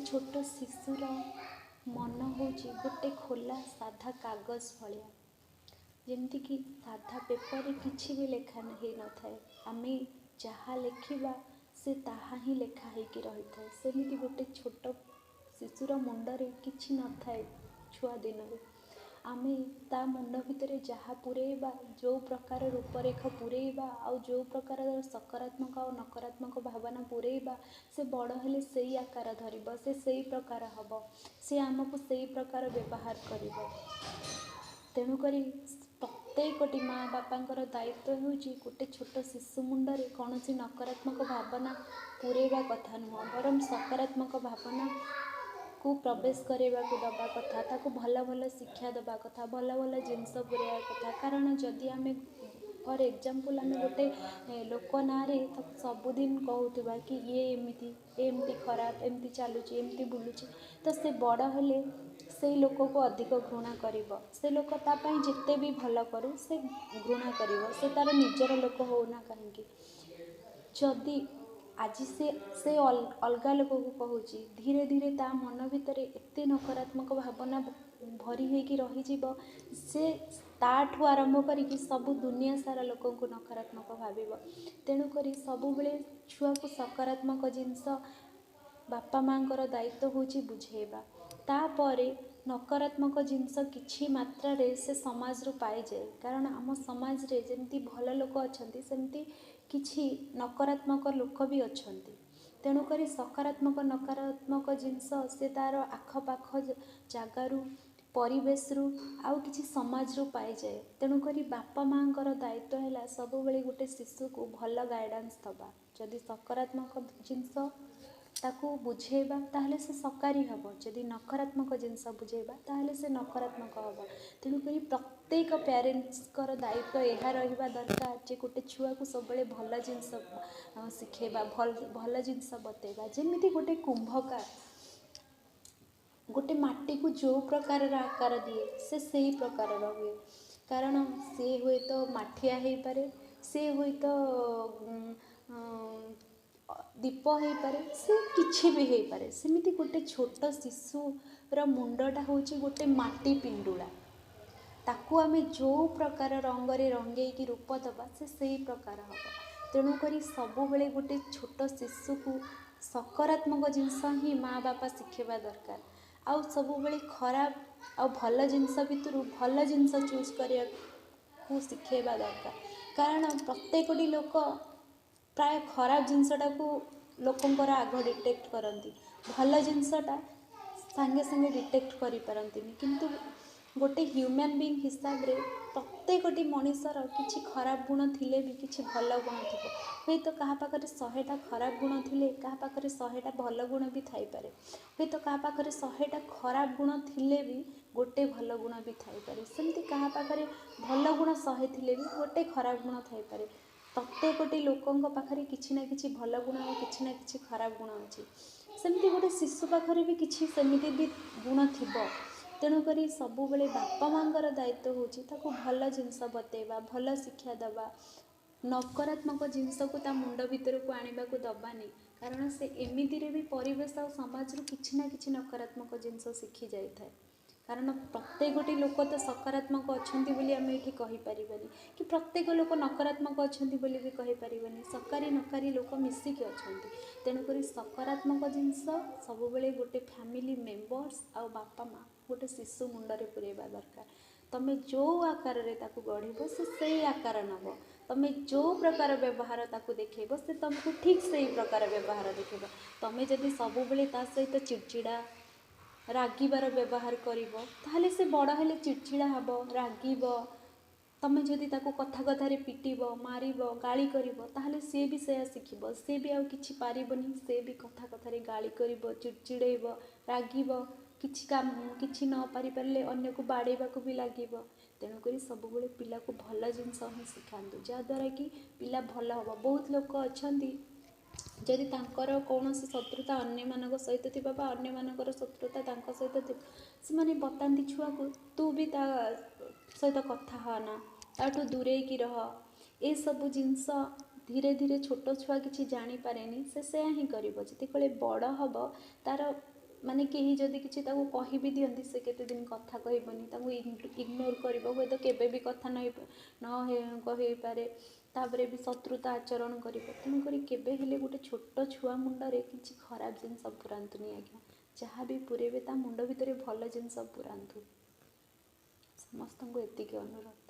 ଛୋଟ ଶିଶୁର ମନ ହେଉଛି ଗୋଟେ ଖୋଲା ସାଧା କାଗଜ ଭଳିଆ। ଯେମିତିକି ସାଧା ପେପର୍ରେ କିଛି ବି ଲେଖା ହେଇନଥାଏ, ଆମେ ଯାହା ଲେଖିବା ସେ ତାହା ହିଁ ଲେଖା ହେଇକି ରହିଥାଏ, ସେମିତି ଗୋଟେ ଛୋଟ ଶିଶୁର ମୁଣ୍ଡରେ କିଛି ନଥାଏ। ଛୁଆ ଦିନରୁ ଆମେ ତା ମୁଣ୍ଡ ଭିତରେ ଯାହା ପୂରେଇବା, ଯେଉଁ ପ୍ରକାର ରୂପରେଖ ପୂରେଇବା ଆଉ ଯେଉଁ ପ୍ରକାରର ସକାରାତ୍ମକ ଆଉ ନକାରାତ୍ମକ ଭାବନା ପୂରେଇବା, ସେ ବଡ଼ ହେଲେ ସେଇ ଆକାର ଧରିବ, ସେ ସେଇ ପ୍ରକାର ହେବ, ସେ ଆମକୁ ସେଇ ପ୍ରକାର ବ୍ୟବହାର କରିବ। ତେଣୁକରି ପ୍ରତ୍ୟେକଟି ମା ବାପାଙ୍କର ଦାୟିତ୍ୱ ହେଉଛି ଗୋଟେ ଛୋଟ ଶିଶୁ ମୁଣ୍ଡରେ କୌଣସି ନକାରାତ୍ମକ ଭାବନା ପୂରେଇବା କଥା ନୁହଁ, ବରଂ ସକାରାତ୍ମକ ଭାବନାକୁ ପ୍ରବେଶ କରାଇବାକୁ ଦେବା କଥା, ତାକୁ ଭଲ ଭଲ ଶିକ୍ଷା ଦେବା କଥା, ଭଲ ଭଲ ଜିନିଷ ପୂରେଇବା କଥା। କାରଣ ଯଦି ଆମେ ଫର୍ ଏକ୍ଜାମ୍ପଲ୍ ଆମେ ଗୋଟେ ଲୋକ ନାଁରେ ତାକୁ ସବୁଦିନ କହୁଥିବା କି ଇଏ ଏମିତି, ଏମିତି ଖରାପ, ଏମିତି ଚାଲୁଛି, ଏମିତି ବୁଲୁଛି, ତ ସେ ବଡ଼ ହେଲେ ସେଇ ଲୋକକୁ ଅଧିକ ଘୃଣା କରିବ। ସେ ଲୋକ ତା ପାଇଁ ଯେତେ ବି ଭଲ କରୁ, ସେ ଘୃଣା କରିବ, ସେ ତା'ର ନିଜର ଲୋକ ହେଉନା କାହିଁକି। ଯଦି ଆଜି ସେ ଅଲଗା ଲୋକକୁ କହୁଛି, ଧୀରେ ଧୀରେ ତା ମନ ଭିତରେ ଏତେ ନକାରାତ୍ମକ ଭାବନା ଭରି ହେଇକି ରହିଯିବ, ସେ ତା'ଠୁ ଆରମ୍ଭ କରିକି ସବୁ ଦୁନିଆ ସାରା ଲୋକଙ୍କୁ ନକାରାତ୍ମକ ଭାବିବ। ତେଣୁକରି ସବୁବେଳେ ଛୁଆକୁ ସକାରାତ୍ମକ ଜିନିଷ ବାପା ମାଆଙ୍କର ଦାୟିତ୍ୱ ହେଉଛି ବୁଝେଇବା। ତାପରେ ନକାରାତ୍ମକ ଜିନିଷ କିଛି ମାତ୍ରାରେ ସେ ସମାଜରୁ ପାଇଯାଏ, କାରଣ ଆମ ସମାଜରେ ଯେମିତି ଭଲ ଲୋକ ଅଛନ୍ତି, ସେମିତି କିଛି ନକାରାତ୍ମକ ଲୋକ ବି ଅଛନ୍ତି। ତେଣୁକରି ସକାରାତ୍ମକ ନକାରାତ୍ମକ ଜିନିଷ ସେ ତା'ର ଆଖପାଖ ଜାଗାରୁ, ପରିବେଶରୁ ଆଉ କିଛି ସମାଜରୁ ପାଇଯାଏ। ତେଣୁକରି ବାପା ମାଆଙ୍କର ଦାୟିତ୍ୱ ହେଲା ସବୁବେଳେ ଗୋଟେ ଶିଶୁକୁ ଭଲ ଗାଇଡ଼ାନ୍ସ ଦେବା। ଯଦି ସକାରାତ୍ମକ ଜିନିଷ ତାକୁ ବୁଝେଇବା, ତାହେଲେ ସେ ସକାରୀ ହେବ, ଯଦି ନକାରାତ୍ମକ ଜିନିଷ ବୁଝେଇବା, ତାହେଲେ ସେ ନକାରାତ୍ମକ ହେବ। ତେଣୁକରି ପ୍ରତ୍ୟେକ ପ୍ୟାରେଣ୍ଟସ୍ଙ୍କର ଦାୟିତ୍ୱ ଏହା ରହିବା ଦରକାର ଯେ ଗୋଟେ ଛୁଆକୁ ସବୁବେଳେ ଭଲ ଜିନିଷ ଶିଖେଇବା, ଭଲ ଜିନିଷ ବତେଇବା। ଯେମିତି ଗୋଟେ କୁମ୍ଭକାର ଗୋଟେ ମାଟିକୁ ଯେଉଁ ପ୍ରକାରର ଆକାର ଦିଏ, ସେ ସେଇ ପ୍ରକାରର ହୁଏ। କାରଣ ସିଏ ହୁଏତ ମାଠିଆ ହେଇପାରେ, ସେ ହୁଏତ ଦୀପ ହେଇପାରେ, ସେ କିଛି ବି ହେଇପାରେ। ସେମିତି ଗୋଟେ ଛୋଟ ଶିଶୁର ମୁଣ୍ଡଟା ହେଉଛି ଗୋଟେ ମାଟି ପିଣ୍ଡୁଳା, ତାକୁ ଆମେ ଯେଉଁ ପ୍ରକାର ରଙ୍ଗରେ ରଙ୍ଗେଇକି ରୂପ ଦେବା, ସେ ସେଇ ପ୍ରକାର ହେବ। ତେଣୁକରି ସବୁବେଳେ ଗୋଟେ ଛୋଟ ଶିଶୁକୁ ସକାରାତ୍ମକ ଜିନିଷ ହିଁ ମା ବାପା ଶିଖେଇବା ଦରକାର, ଆଉ ସବୁବେଳେ ଖରାପ ଆଉ ଭଲ ଜିନିଷ ଭିତରୁ ଭଲ ଜିନିଷ ଚୁଜ୍ କରିବାକୁ ଶିଖେଇବା ଦରକାର। କାରଣ ପ୍ରତ୍ୟେକଟି ଲୋକ ପ୍ରାୟ ଖରାପ ଜିନିଷଟାକୁ ଲୋକଙ୍କର ଆଗ ଡିଟେକ୍ଟ କରନ୍ତି, ଭଲ ଜିନିଷଟା ସାଙ୍ଗେ ସାଙ୍ଗେ ଡିଟେକ୍ଟ କରିପାରନ୍ତିନି। କିନ୍ତୁ ଗୋଟେ ହ୍ୟୁମାନ୍ ବିଇଙ୍ଗ ହିସାବରେ ପ୍ରତ୍ୟେକଟି ମଣିଷର କିଛି ଖରାପ ଗୁଣ ଥିଲେ ବି କିଛି ଭଲ ଗୁଣ ଥିବ। ହୁଏତ କାହା ପାଖରେ 100ଟା ଖରାପ ଗୁଣ ଥିଲେ କାହା ପାଖରେ 100ଟା ଭଲ ଗୁଣ ବି ଥାଇପାରେ, ହୁଏତ କାହା ପାଖରେ 100ଟା ଖରାପ ଗୁଣ ଥିଲେ ବି ଗୋଟେ ଭଲ ଗୁଣ ବି ଥାଇପାରେ, ସେମିତି କାହା ପାଖରେ ଭଲ ଗୁଣ 100 ଥିଲେ ବି ଗୋଟେ ଖରାପ ଗୁଣ ଥାଇପାରେ। ପ୍ରତ୍ୟେକଟି ଲୋକଙ୍କ ପାଖରେ କିଛି ନା କିଛି ଭଲ ଗୁଣ ଆଉ କିଛି ନା କିଛି ଖରାପ ଗୁଣ ଅଛି। ସେମିତି ଗୋଟେ ଶିଶୁ ପାଖରେ ବି କିଛି ସେମିତି ବି ଗୁଣ ଥିବ। ତେଣୁକରି ସବୁବେଳେ ବାପା ମାଆଙ୍କର ଦାୟିତ୍ୱ ହେଉଛି ତାକୁ ଭଲ ଜିନିଷ ବତେଇବା, ଭଲ ଶିକ୍ଷା ଦେବା, ନକାରାତ୍ମକ ଜିନିଷକୁ ତା ମୁଣ୍ଡ ଭିତରକୁ ଆଣିବାକୁ ଦେବାନି। କାରଣ ସେ ଏମିତିରେ ବି ପରିବେଶ ଆଉ ସମାଜରୁ କିଛି ନା କିଛି ନକାରାତ୍ମକ ଜିନିଷ ଶିଖି ଯାଇଥାଏ। କାରଣ ପ୍ରତ୍ୟେକଟି ଲୋକ ତ ସକାରାତ୍ମକ ଅଛନ୍ତି ବୋଲି ଆମେ ଏଠି କହିପାରିବାନି, କି ପ୍ରତ୍ୟେକ ଲୋକ ନକାରାତ୍ମକ ଅଛନ୍ତି ବୋଲି ବି କହିପାରିବାନି। ସକାରୀ ନକାରୀ ଲୋକ ମିଶିକି ଅଛନ୍ତି। ତେଣୁକରି ସକାରାତ୍ମକ ଜିନିଷ ସବୁବେଳେ ଗୋଟେ ଫ୍ୟାମିଲି ମେମ୍ବର୍ସ ଆଉ ବାପା ମା ଗୋଟେ ଶିଶୁ ମୁଣ୍ଡରେ ପୂରେଇବା ଦରକାର। ତମେ ଯେଉଁ ଆକାରରେ ତାକୁ ଗଢ଼ିବ, ସେ ସେଇ ଆକାର ନେବ। ତମେ ଯେଉଁ ପ୍ରକାର ବ୍ୟବହାର ତାକୁ ଦେଖେଇବ, ସେ ତୁମକୁ ଠିକ୍ ସେଇ ପ୍ରକାର ବ୍ୟବହାର ଦେଖେଇବ। ତମେ ଯଦି ସବୁବେଳେ ତା ସହିତ ଚିଡ଼ଚିଡ଼ା ରାଗିବାର ବ୍ୟବହାର କରିବ, ତାହେଲେ ସେ ବଡ଼ ହେଲେ ଚିଡ଼ଚିଡ଼ା ହେବ, ରାଗିବ। ତମେ ଯଦି ତାକୁ କଥା କଥାରେ ପିଟିବ, ମାରିବ, ଗାଳି କରିବ, ତାହେଲେ ସିଏ ବି ସେୟା ଶିଖିବ। ସିଏ ବି ଆଉ କିଛି ପାରିବନି, ସେ ବି କଥା କଥାରେ ଗାଳି କରିବ, ଚିଡ଼ଚିଡ଼େଇବ, ରାଗିବ, କିଛି କାମ କିଛି ନ ପାରିପାରିଲେ ଅନ୍ୟକୁ ବାଡ଼େଇବାକୁ ବି ଲାଗିବ। ତେଣୁକରି ସବୁବେଳେ ପିଲାକୁ ଭଲ ଜିନିଷ ହିଁ ଶିଖାନ୍ତୁ, ଯାହାଦ୍ୱାରା କି ପିଲା ଭଲ ହେବ। ବହୁତ ଲୋକ ଅଛନ୍ତି, ଯଦି ତାଙ୍କର କୌଣସି ଶତ୍ରୁତା ଅନ୍ୟମାନଙ୍କ ସହିତ ଥିବ ବା ଅନ୍ୟମାନଙ୍କର ଶତ୍ରୁତା ତାଙ୍କ ସହିତ ଥିବ, ସେମାନେ ବତାନ୍ତି ଛୁଆକୁ, ତୁ ବି ତା ସହିତ କଥା ହଅନା, ତାଠୁ ଦୂରେଇକି ରହ। ଏସବୁ ଜିନିଷ ଧୀରେ ଧୀରେ ଛୋଟ ଛୁଆ କିଛି ଜାଣିପାରେନି, ସେ ସେୟା ହିଁ କରିବ। ଯେତେବେଳେ ବଡ଼ ହେବ, ତା'ର ମାନେ କେହି ଯଦି କିଛି ତାକୁ କହିବି ଦିଅନ୍ତି, ସେ କେତେ ଦିନ କଥା କହିବନି, ତାକୁ ଇଗ୍ନୋର କରିବ, ହୁଏତ କେବେ ବି କଥା ନ କହିପାରେ। ତାପରେ ବି ଶତ୍ରୁତା ଆଚରଣ କରିବ। ତେଣୁକରି କେବେ ହେଲେ ଗୋଟେ ଛୋଟ ଛୁଆ ମୁଣ୍ଡରେ କିଛି ଖରାପ ଜିନିଷ ପୁରାନ୍ତୁନି ଆଜ୍ଞା। ଯାହା ବି ପୁରେଇବେ, ତା ମୁଣ୍ଡ ଭିତରେ ଭଲ ଜିନିଷ ପୁରାନ୍ତୁ। ସମସ୍ତଙ୍କୁ ଏତିକି ଅନୁରୋଧ।